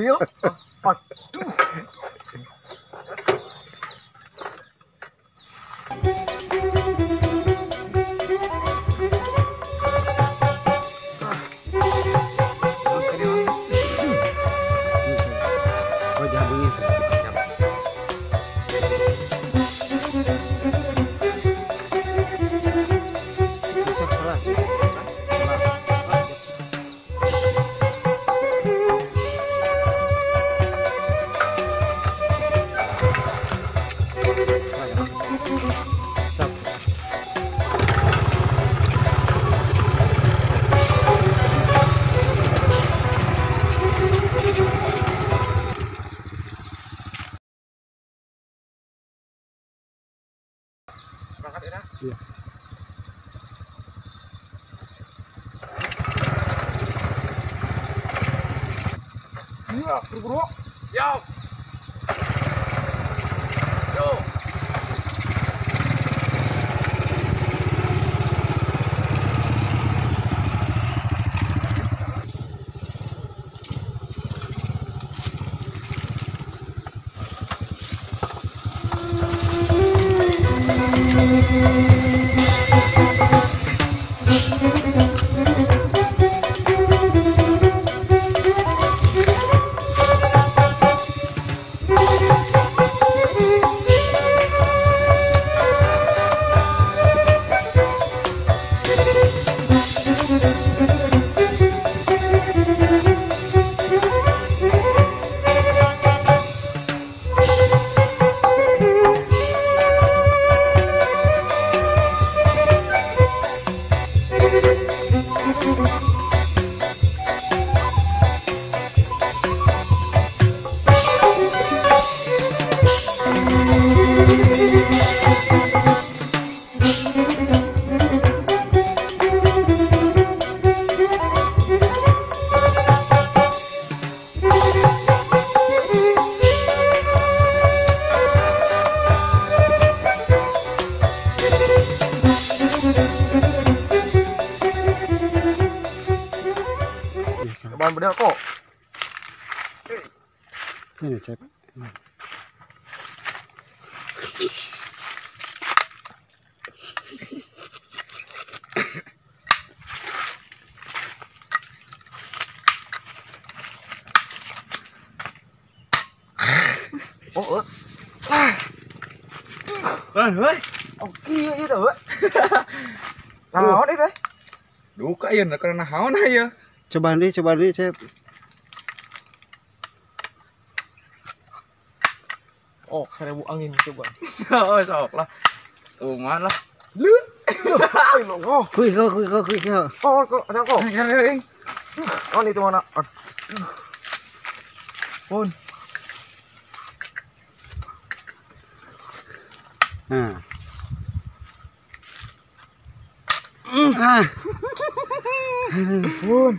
Iya. Aduh. Oh, jangan bunyi sih. Berangkat ya? Iya. Iya, buru-buru. Yo. Yo. Bahan bedil kok. Ini cep. Oh, ah. Lan, heuy. Oh, kieu ieu teh, heuy. Naon ieu teh? Duka ieu karena naon ieu. Coba nih, Cep. Oh, 1000 angin coba. Oh, sok lah. Tuman lah. Lu. Oh, kuy. Oh, kok ada kok. Oh, itu mana? Pun. Nah. Ah. Pun.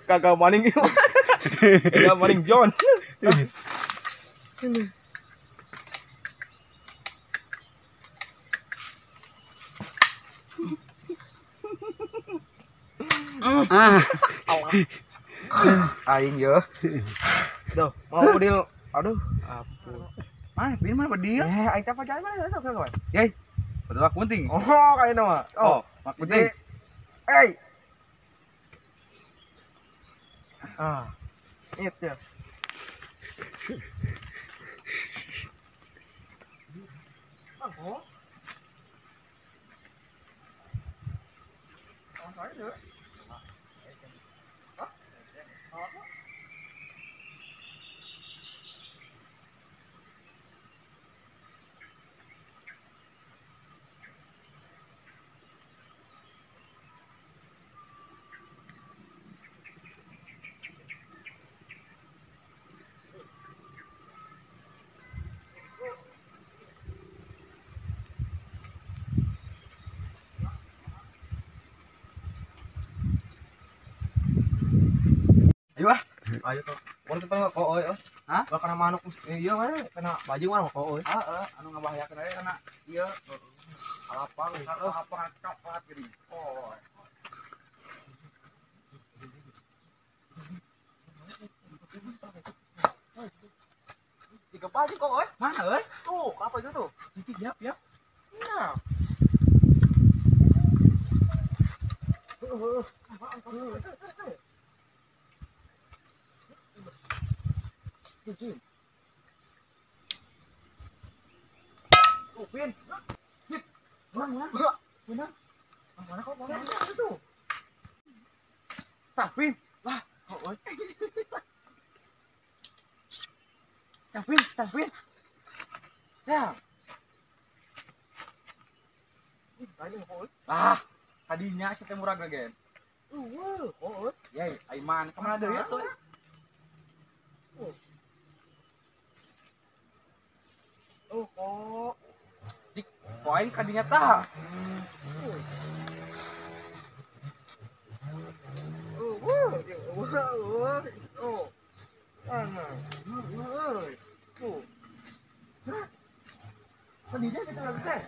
Kagak maning. Kagak maning John. Ah. Aing ya. Duh, mau bedil. Aduh, ampun. Mana pin mana bedil? Eh, aing teh pakai mana sok sok. Yey. Betul aku penting. Oh, kayaknya mah. Oh, mak penting. Hey. Ah. Itu. Oh. Oh, saya. Ayo ah. Ayo kok. Urang teh paling kok euy. Hah? Bakal kana manuk ieu we, kana baju mah kok euy. Heeh, anu ngabahayakeun aya kana ieu. Alapang, alapang coklat geuning. Oh. Tiga pagi kok, oi. Mana, oi? Tuh, apa itu tuh? Cicik, yap, yap. Nah. Oh, Pin. Sip. Mana? Mana? Mana kok? Mana itu? Tah, Pin. Lah, kok oi. Tah, Pin, tah, Pin. Ya. Ah, tadinya si teh murah gen. Oh, ya, Aiman, kemana deui atuh? Oh, kok. Dik, kok aing kadinya tah. Oh. Oh. Kadinya kita lagi teh.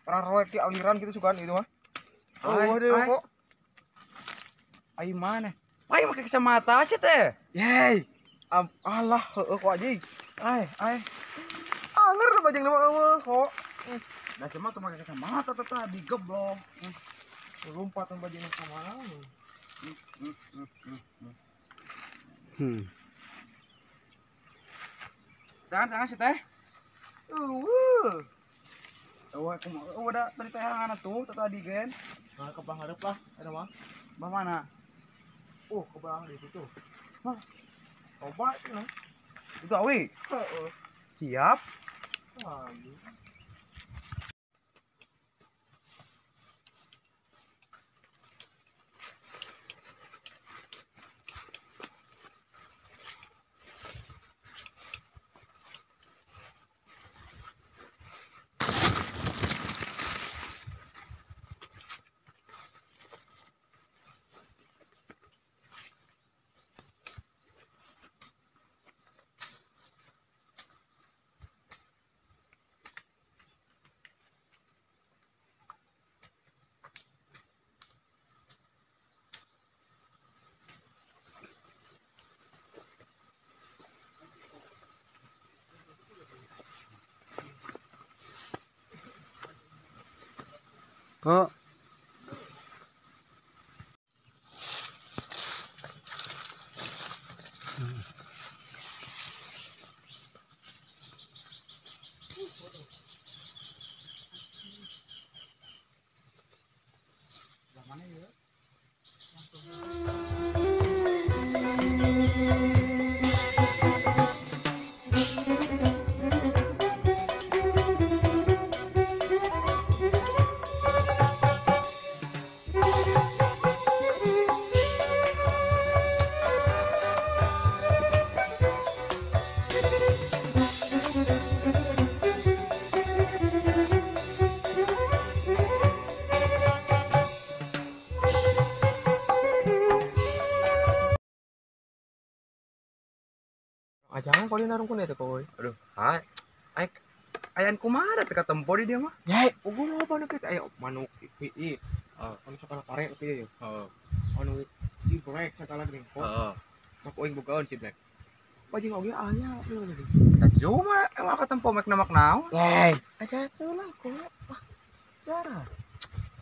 Orang roek di aliran gitu sukaan itu mah. Oh, deh kok. Ai mana? Ai make kacamata sih teh. Yey. Alah, heueuh kok anjing. Ai, ai. Anger bajang nama eueuh kok. Da cuma tuh make kacamata teh tadi geblok. Lompat bajang sama. Tangan tangan sih teh. Eueuh. Oh, aku mau udah tadi tayangan tuh tadi gen. Nah, ke pangharep lah, ada mah. Bah mana? Ke belakang di situ. Hah. Coba itu nah. Itu awi. Heeh. Siap. Aduh. Kok Jangan kau narung kun eta koy. Aduh, hai. Ai ayan kumaha teh katempo di dia mah. Yai, ugu loba nu kitu aya manuk ieu. Anu sakala pare kieu ye. Heeh. Anu si brek sakala geuning kok. Heeh. Mak oing bogaeun si brek. Bajing oge aya ieu geuning. Cuma emang katempo mek namak naon. Yai, aja teu lah kok. Wah. Darah.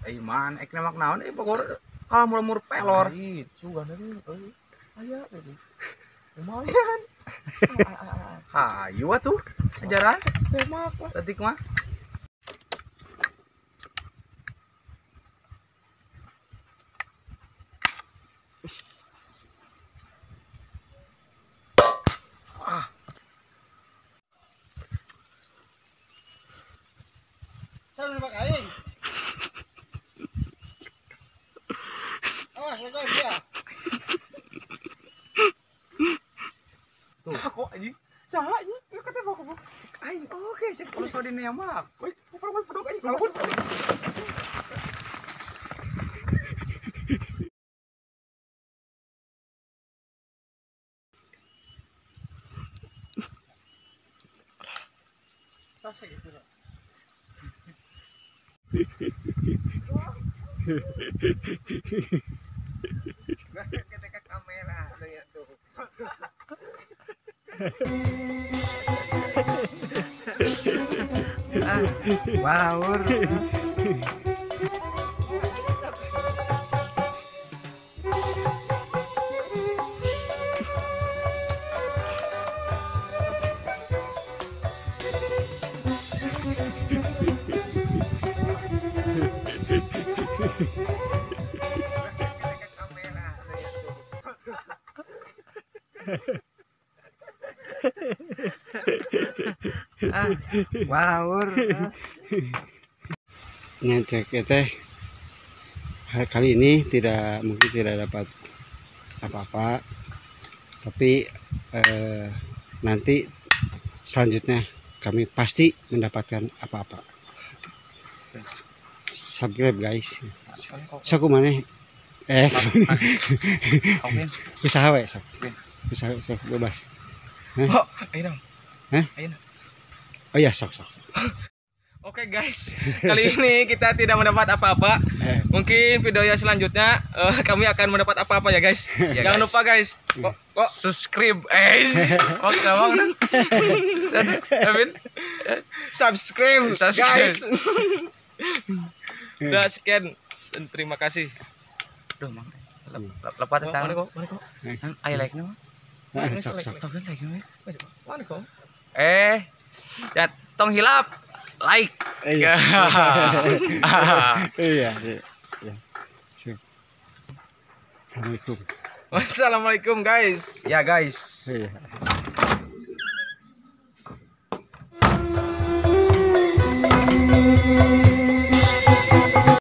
Ai man, ek namak naon euy pokor kalah mur-mur pelor. Ih, sugan euy. Aya geuning. Lumayan. Hayu atuh ajaran tembak lah detik mah. Ah. Salah nembak aing. Awas lego dia. Tuh, kok anjing? Saha anjing? Lu kata mau kok. Aing oke, cek kalau so dinembak. Woi, perempuan pedok anjing. Lawan. Ketika kamera tuh. Wow. Wow. Ngecek teh kali ini tidak mungkin tidak dapat apa-apa, tapi nanti selanjutnya kami pasti mendapatkan apa-apa. Subscribe guys. Sok maneh usaha we sok. Usaha sok bebas. Oh, ayo dong. Hah? Ayo. Oh iya, sok sok. Oke guys, kali ini kita tidak mendapat apa-apa. Mungkin video yang selanjutnya kami akan mendapat apa-apa ya guys. Ya, jangan guys. Lupa guys, kok subscribe, kok gampang kan? Subscribe, guys. Udah sekian dan terima kasih. Duh, mang. Lepat tangan. Mana kok? Ayo like no. Sok sok. Mana kok? Ya tong hilap. Like. Iya. Iya, iya. Assalamualaikum. Wassalamualaikum guys. Ya guys. Iya.